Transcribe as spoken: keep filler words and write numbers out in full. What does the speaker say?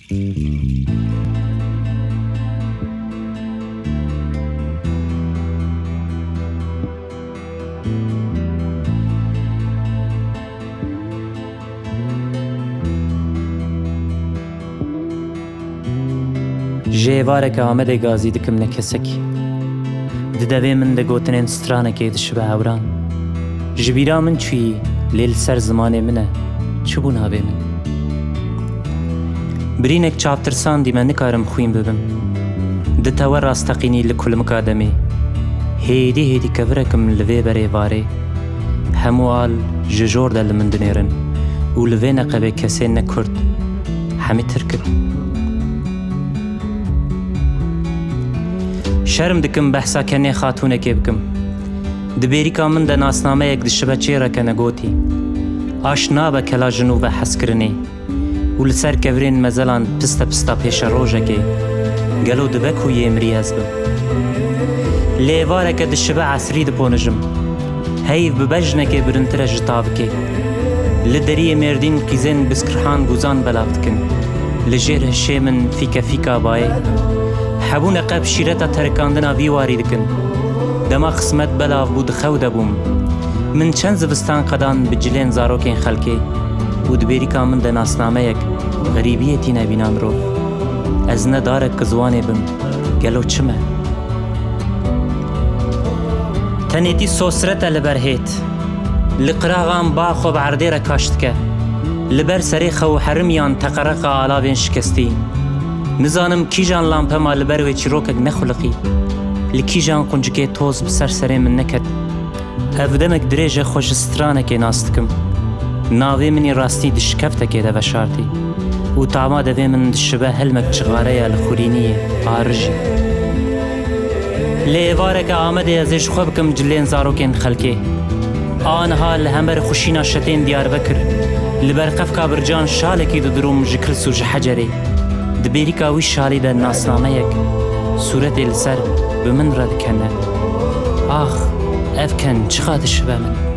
Ji êvareke Amedê gazî dikim ne kesekî. Di devê min de gotinên stranekê dişibe hewran. Ji bîra min çûyî, lê li ser zimanê min e, çi bû navê min? Birînek çavtirsandî me, nikarim xwîn bibim. Di tewe rasteqînî li kulmika demê. Hêdî hêdî kevirek im li vê berê varê. Hemû al ji jor de li min dinêrin û li vê neqebê kesên ne kurd, hemî tirk in. Şerm dikim behsa kenê xatûnekê bikim. Di bêrîka min de nasnameyek dişibe çêreke negotî. Aş nabe kela jinû ve hezkirinê û li ser kevirên mezelan piste pista pêşerojekê. Gelo dibe ku yê mirî ez bim? Lê êvareke dişibe esrî diponijim. Heyv bi bejnekê birintir e ji tavikê. Li deriyê Mêrdîn qîzên biskirhan gûzan belav dikin. Li jêr hişê min fîke fîka bayê. Hebûne qep şîreta terikandina vî warî dikin. Dema xismet belav bû, di xew de bûm. Min çend zivistan qedan bi cilên zarokên xelkê û di bêrîka min de nasnameyek, xerîbiyê tîne bîna mirov. Ez ne darek ki ziwanê bim. Gelo çi me? Tenêtî sosret e li ber hêt. Li qiraxan ba xwe bi erdê re kaş dike. Li ber serê xew herimiyan teqereqa alavên şikestî. Nizanim kîjan lampe ma li ber wê çîrokek nexuliqî. Li kîjan quncikê toz bi ser serê min neket. Ev demek dirêj e xwe ji stranekê nas dikim. Navê min î rastî di şikeftekê de veşartî û tama devê min dişibe helmek çixare ya li xurîniyê, arijî. Lê êvareke Amedê ez ê ji xwe bikim cilên zarokên xelkê. Aniha li hember xuşîna şetên Diyarbekir, li ber qefka Bircan şalekî didirûm ji Kilis û ji Hecerê. Di bêrîka wî şalî de nasnameyek, sûretê li ser bi min re dikene. Ax, ev ken çiqa dişibe min.